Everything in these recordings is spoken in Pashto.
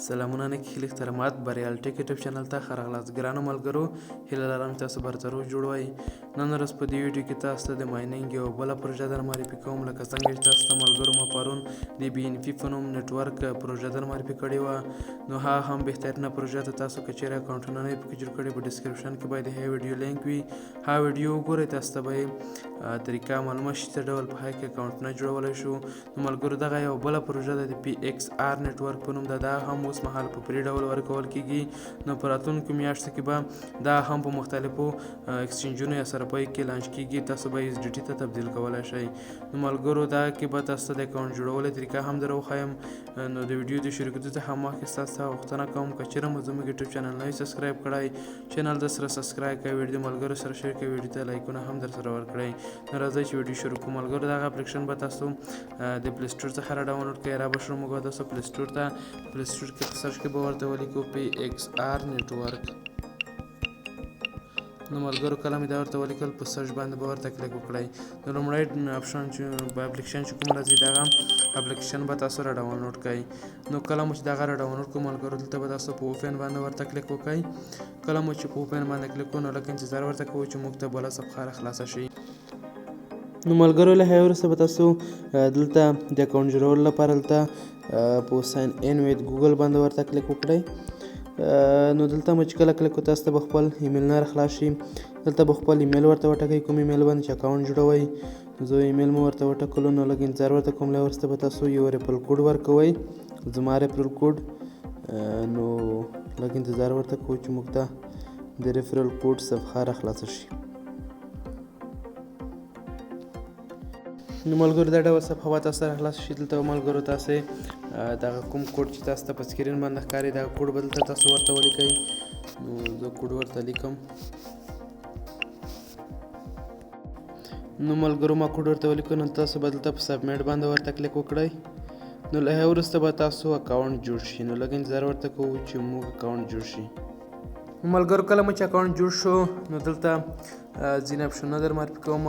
سلامونه نیک هیلې احترامات بریال ټیک یوټیوب چینل ته ښه راغلاست. ګرانو ملګرو، هیله لرم چې تاسو برترو جوړ وئ. نن ورځ په دې ویډیو کې تاسو ته د mining یوه بله پروژه در معرفي کوم. لکه څنګه چې تاسو ته ملګرو ما پرون د بي ان پي په نوم network پروژه در معرفي کړې وه، نو هغه هم بهترینه پروژه ده. تاسو که چېرې اکاونټونه نه وي پکې جوړ کړي، په description کې به د هغې ویډیو لینک وي، هغه ویډیو وګورئ، تاسو ته به یې طریقه معلومه شي څه ډول په هغې کې اکاونټونه جوړولی شو. نو ملګرو، دغه یو بله پروژه ده د پي ایکس آر network په نوم ده. دا هم اوس مهال په free ډول ورکول کیږي، نو په راتلونکو میاشتو کې به دا هم په مختلفو exchange ونو یا صرافیو کې launch کیږي، تاسو به USDT ته تبدیل کولی شئ. نو ملګرو، دا کې به تاسو ته د اکاونټ جوړولو طریقه هم در وښایم. نو د ویډیو د شروع کېدو څخه مخکې ستاسو څخه غوښتنه کوم، که چېرې مو زموږ یوټیوب چینل نه وي subscribe کړی، چینل در سره subscribe کړئ، ویډیو ملګرو سره share کړئ، ویډیو ته لایکونه هم در سره ورکړئ. نو راځئ چې ویډیو شروع کړو. ملګرو، دغه اپلیکیشن به تاسو د Play Store څخه را ډاونلوډ کړئ. را به شو موږ تاسو Play Store ته. Play Store کې په search کې به ورته ولیکو پي ایکس آر network. نو ملګرو، کله مې دا ورته ولیکل، په search باندې به ورته کلیک وکړئ. نو لومړی option چې په اپلیکیشن چې کوم راځي، دغه اپلیکیشن به تاسو را ډاونلوډ کړئ. نو کله مو چې دغه را ډاونلوډ کړو ملګرو، دلته به تاسو په open باندې ورته کلیک وکړئ. کله مو چې په open باندې کلیک وکړو، نو لږ انتظار ورته کوو چې موږ ته بله صفحه را خلاصه شي. نو ملګرو، له هغې وروسته به تاسو دلته د اکاونټ جوړولو لپاره دلته په sign in with Google باندې ورته کلیک وکړئ. نو دلته مو چې کله کلیک وکړو، تاسو ته به خپل ایمیل نه خلاص شي. دلته به خپل ایمیل ورته وټاکئ، کوم ایمیل باندې چې اکاونټ جوړوئ. زه ایمیل مو ورته وټاکلو، نو لږ انتظار ورته کوم. له وروسته به تاسو یو referral code ورکوئ، زما referral code. نو لږ انتظار ورته کوو چې موږ ته د referral code صفحه را خلاصه شي. نو ملګرو، دا ډول صفحه به تاسو سره خلاصه شي. دلته ملګرو، تاسې دغه کوم کوډ چې تاسو ته په screen باندې ښکاري، دغه کوډ به دلته تاسو ورته ولیکئ. نو زه کوډ ورته لیکم. نو ملګرو، ما کوډ ورته ولیکو، نو تاسو به دلته په submit باندې ورته کلیک وکړئ. نو له هغې وروسته به تاسو اکاونټ جوړ شي. نو لږ انتظار ورته کوو چې موږ اکاونټ جوړ شي. ملګرو، کله مو چې اکاونټ جوړ شو، نو دلته ځینې اپشنونه در معرفي کوم.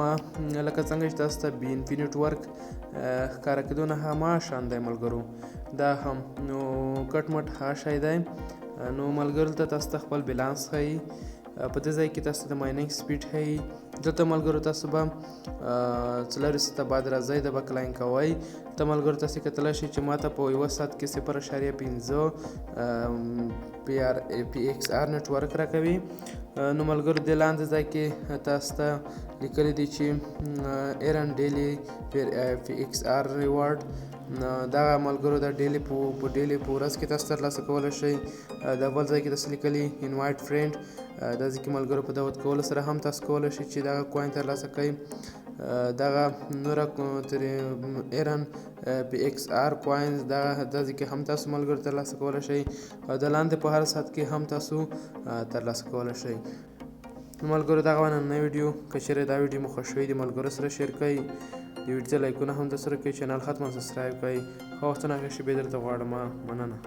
لکه څنګه چې تاسو ته بي ان پي network ښکاره کېدو نه هماغه شان دی ملګرو، دا هم نو کټ مټ هغه شی دی. نو ملګرو، دلته تاسو ته خپل بیلانس ښیي، په دې ځای کې تاسو د mining speed ښیي. دلته ملګرو، تاسو به 4 ساعته بعد راځئ، دا به claim کوئ. دلته ملګرو، تاسو کتلی شئ چې ما ته په یوه ساعت کې 0.5 پي آر پي ایکس آر network راکوي. نو ملګرو، د لاندې ځای کې تاسو ته لیکلي دي چې earn daily پي ایکس آر reward. دغه ملګرو، د daily په daily په ورځ کې تاسو ترلاسه کولی شئ. د بل ځای کې تاسو لیکلي invite friend. دا ځکه ملګرو، په دعوت کولو سره هم تاسو کولی شئ چې دغه coin ترلاسه کړئ. دغه نوره تر earn پي ایکس آر coins، دغه د ځکه هم تاسو ملګرو ترلاسه کولی شئ، او د لاندې په هر ساعت کې هم تاسو ترلاسه کولی شئ. ملګرو، دغه وه نننۍ ویډیو. که چېرې دا ویډیو مو خوښ شوې، د ملګرو سره share کړئ، د ویډیو ته لایکونه هم درسره کړئ، چینل حتما subscribe کړئ. ښه وختونه، ښه شېبې درته غواړم. مننه.